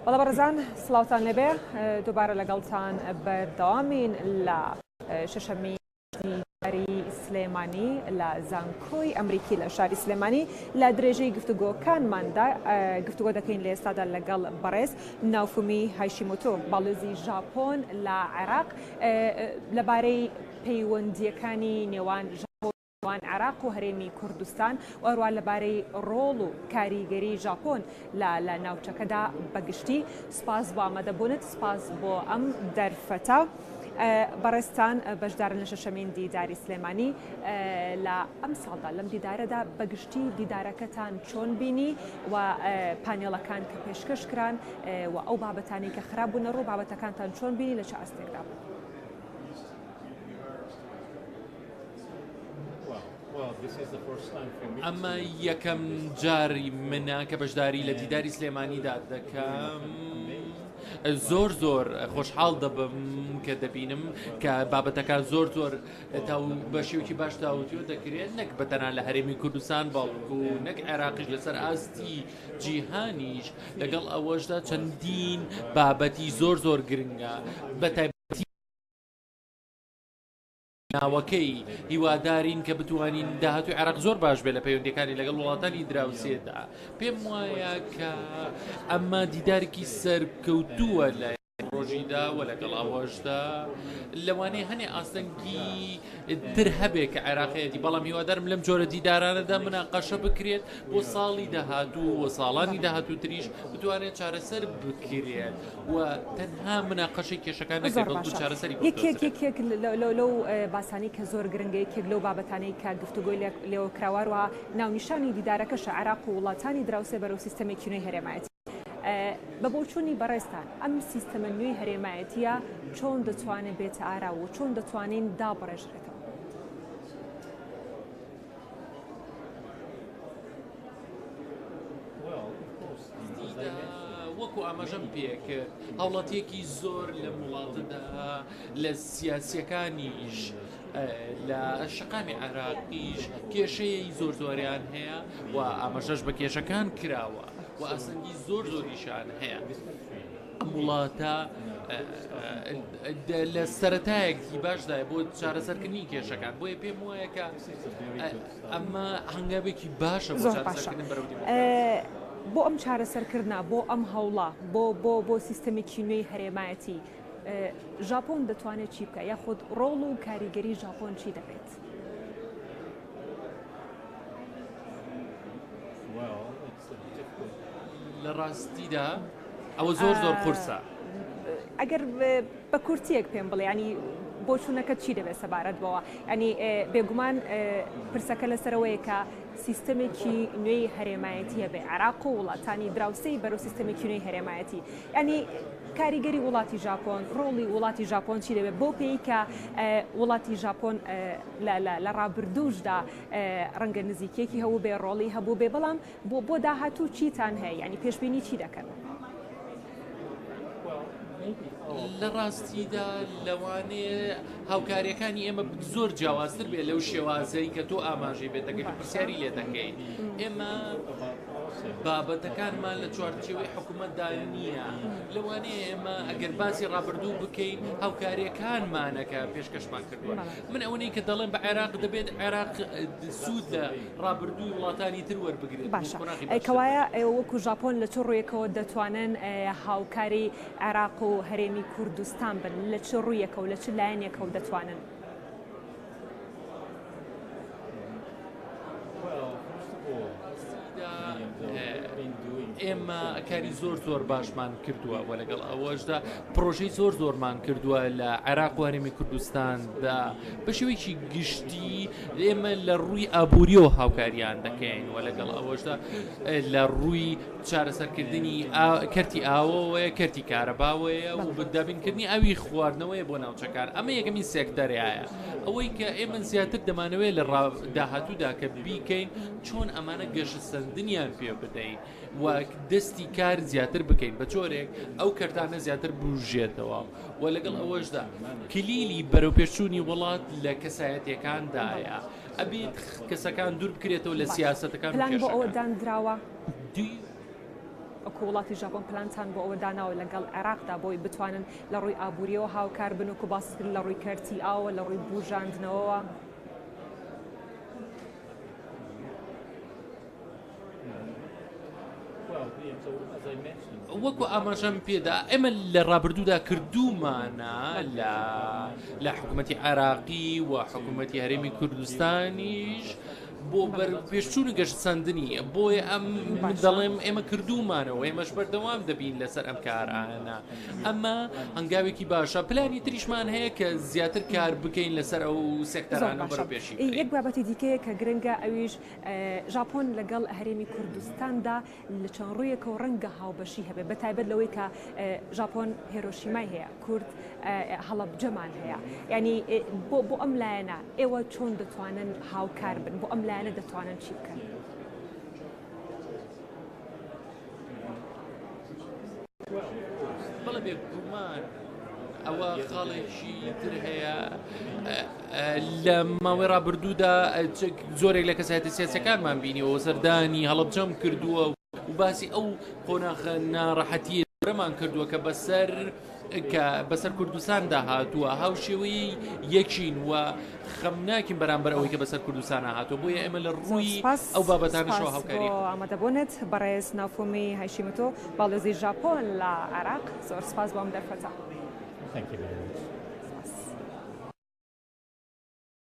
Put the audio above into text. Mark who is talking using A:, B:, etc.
A: بەڵێ بەڕێزان سڵاوتان لێبێ دووبارە لەگەڵتان بەردەوامین لە شەشەمین دیداری سلێمانی لە زانکۆی ئەمریکی لە شاری سلێمانی لە درێژەی گفتوگۆکانماندا گفتوگۆ دەکەین لە ئێستادا لەگەڵ بەڕێز ناوفومی هایشیمۆتۆ باڵێزی ژاپۆن لە عێراق لەبارەی پەیوەندییەکانی نێوان ژاپۆن عێراق و هەرێمی کوردستان و هەروەها لەبارەی ڕۆڵ و کاریگەری ژاپۆن لە لە ناوچەکەدا بەگشتی. سوپاس بۆ ئامادەبوونت، سوپاس بۆ ئەم دەرفەتە. بەڕێزتان بەشدارن لە شەشەمین دیداری سلێمانی لە ئەمساڵدا، لەم دیدارەدا بەگشتی دیدارەکەتان چۆن بینی و پانێڵەکان کە پێشکەش کران و ئەو بابەتانەی کە خرابوونە ڕوو بابەتەکانتان چۆن بینی لە چ ئاستێکدا بوون؟
B: ئەمە یەکەم جاری منە کە بەشداری لە دیداری سلێمانیدا دەکەم. زۆر زۆر خۆشحاڵ دەبم کە دەبینم کە بابەتەکان زۆر زۆر تاو بە شێوکی باش تاوتوێ دەکرێت نەک بەتەنها لە هەرێمی کوردستان بەڵکو نەک عێراقیش لەسەر ئاستی جیهانیش لەگەڵ ئەوەشدا چەندین بابەتی زۆر زۆر گرنگە بە تایبەتی ناوەکەی، هیوادارین کە بتوانین داهاتووی عێراق زۆر باش بێت لە پەیوەندییەکانی لەگەڵ وڵاتانی دراوسێدا. پێم وایە کە ئەمە دیدارێکی سەرکەوتووە لە ڕۆژیدا و لەگەڵ ئەوەشدا لەوانەیە هەنێ ئاستەنگی تر هەبێ کە عێراق هەیەتی، بەڵام هیوادارم لەم جۆرە دیدارانەدا مناقەشە بکرێت بۆ ساڵی داهاتوو و ساڵانی داهاتووتریش بتوانێت چارەسەر بکرێت. و تەنها مناقەشەی کێشەکان نەکرێت
A: زۆر
B: بەڵکو
A: باشە
B: چارەسەری بۆ
A: یەکێک
B: بدۆزرێت.
A: یەکێک لەو باسانەی کە زۆر گرنگە یەکێک لەو بابەتانەی کە گفتوگۆی لێوە کراوە هەروەها ناونیشانی دیدارەکەشە عێراق و وڵاتانی دراوسێ بەرەو سیستەمێکی نوێی هەرێمایەتی بە بۆچوونی بەڕێزتان ئەم سیستەمە نوێی هەرێمایەتیە چۆن دەتوانێت بێتە ئاراوە و چۆن دەتوانین دابڕێژرێتەوە؟
B: دیدا وەکو ئاماژەم پێکرد هاوڵاتیەکی زۆر لەم وڵاتەدا لە سیاسیەکانیش لە شەقامی عێراقیش کێشەیە زۆر زۆریان هەیە و ئاماژەش بە کێشەکان کراوە و ئاسەنگی زۆر زۆریشان هەیە. ئەم وڵاتە لە سەتایەکی باشدایە بۆ چارەسەرکردنی کێشەکان بۆیە پێم وایە کە ئەمە هەنگاوێکی باشە بۆ
A: زۆر باشە
B: چارەسەرکردن بەرەو دیموکراسی.
A: بۆ ئەم چارەسەرکردنە، بۆ ئەم هەوڵە، بۆ بۆ بۆ سیستەمێکی نوێی هەرێمایەتی، ژاپۆن دەتوانێت چی بکات یاخود ڕۆڵ و کاریگەری ژاپۆن چی دەبێت؟
B: لە ڕاستیدا ئەوە زۆر زۆر قورسە.
A: ئەگەر بە کورتیەک پێم بڵێ ینی بۆچوونەکەت چی دەبێت سەبارەت بەوە ینی بێگومان پرسەکە لەسەرەوەیە کە سیستەمێکی نوێی هەرێمایەتی هەبێ عێراق و وڵاتانی دراوسێی بەرەو سیستەمێکی نوێی هەرێمایەتی ینی کاریگەری وڵاتی ژاپۆن ڕۆڵی وڵاتی ژاپۆن چی دەبێت بۆ پێی کە وڵاتی ژاپۆن لە ڕابردووشدا ڕەنگە نزیکێکی هەبوو بێ ڕۆڵی هەبوو بێ بەڵام بۆ بۆ داهاتوو چیتان هەیە یانی پێشبینی چی دەکەن؟
B: لە ڕاستیدا لەوانەیە هاوکاریەکانی ئێمە زۆر جیاوازتر بێت لەو شێوازەی کە تۆ ئاماژەی پێ دەکەیت و پرسیاری لێ دەکەیت ئێمە بابەتەکانمان لە چوارچێوەی حکوومەتدا نییە لەوانەیە ئێمە ئەگەر باسی ڕابردوو بکەین هاوکاریەکانمانەکە پێشکەشمان کردووە من ئەوەی کە دەڵێم بە عێراق دەبێت عێراق سوود لە ڕابردووی وڵاتانی تر وەربگرێت بۆ
A: باشە
B: قۆناغی باشتر
A: کەوایە
B: بێت.
A: ئێوە وەکو ژاپۆن لە چ ڕوویەکەوە دەتوانن هاوکاری عێراق و هەرێمی کوردستان بن؟ لە چ ڕوویەکەوە لە چ لایەنێکەوە دەتوانن؟
B: ڕاستیدا ئێمە کاری زۆر زۆر باشمان کردووە و لەگەڵ ئەوەشدا پرۆژەی زۆر زۆرمان کردووە لە عێراق و هەرێمی کوردستاندا بە شێوەیەکی گشتی ئێمە لە ڕووی ئابووریەوە هاوکاریان دەکەین و لەگەڵ ئەوەشدا لە ڕووی چارەسەرکردنی کەرتی ئاوەوەیە کەرتی کارەباوەیە و دابینکردنی ئاوی خواردنەوەیە بۆ ناوچەکان ئەمە یەکەمین سێکتەرەیە ئەوەی کە ئێمە زیاتر دەمانەوێت لە داهاتوودا کە بیکەین چۆن ئەمانە گەشەسەندنیان پێ بدەین و دەستی کار زیاتر بکەین بە جۆرێک ئەو کەرتانە زیاتر بوژێتەوە و لەگەڵ ئەوەشدا کلیلی بەرەوپێشچوونی وڵات لە کەسایەتیەکاندایە ئەبێت کەسەکان دوور بکرێتەوە لە
A: باشە
B: سیاسەتەکان و
A: پلان بۆ ئەوە
B: کێشەکان.
A: داندراوە؟
B: Do you.
A: وەکو وڵاتی ژاپۆن پلانتان بۆ ئەوە داناوە لەگەڵ عێراقدا بۆی بتوانن لە ڕووی ئابووریەوە هاوکار بن وەکو باست کرد لە ڕووی کەرتی ئاوە لە ڕووی بوژاندنەوەوە؟
B: وەکو ئاماژەم پێدا ئێمە لە ڕابردوودا کردوومانە لە لە حکوومەتی عێراقی و حکوومەتی هەرێمی کوردستانیش بۆ بەرەوپێشچوون و گەشەسەندنی، بۆیە ئەم من دەڵێم ئێمە کردوومانەوە ئێمەش بەردەوام دەبین لەسەر ئەم کارانە ئەمە هەنگاوێکی باشە پلانی تریشمان هەیە کە زیاتر کار بکەین لەسەر ئەو
A: زۆر
B: سێکتەرانە
A: باشە
B: بەرەو پێشی بەرین.
A: یەک بابەتی دیکەیە کە گرنگە ئەویش ژاپۆن لەگەڵ هەرێمی کوردستاندا لە چەند ڕوویەکەوە ڕەنگە هاوبەشی هەبێت بە تایبەت لەوەی کە ژاپۆن هێرۆشیمای هەیە کورد هەڵەبجەمان هەیە ینی بۆ بۆ ئەم لایەنە ئێوە چۆن دەتوانن هاوکار بن بۆ ئەم لایەنە دەتوانن چی بکەن؟
B: بەڵێ بێگومان ئەوە خاڵێکی تر هەیە لە ماوەی ڕابردوودا زۆرێک لە کەسایەتە سیاسەکانمان بینیەوە سەردانی هەڵبجەم کردووە و باسی ئەو قۆناغە ناڕەحەتیە زۆرەمان کردووە کە بەسەر کە بەسەر کوردستاندا هاتووە هاوشێوەی یەکین و خەمناکین بەرامبەر ئەوەی کە بەسەر کوردستانە هاتووە بۆیە ئێمە لە
A: زۆر
B: ڕووی
A: سپاس
B: ئەو بابەتانەشەوە
A: سپاس بۆ
B: هاوکاری
A: ئامادەبوونت بەڕێز ناوفومی هایشیموتۆ باڵیۆزی ژاپۆن لە عێراق زۆر سپاس بۆ ئەم دەرفەتە.
C: Thank you very much.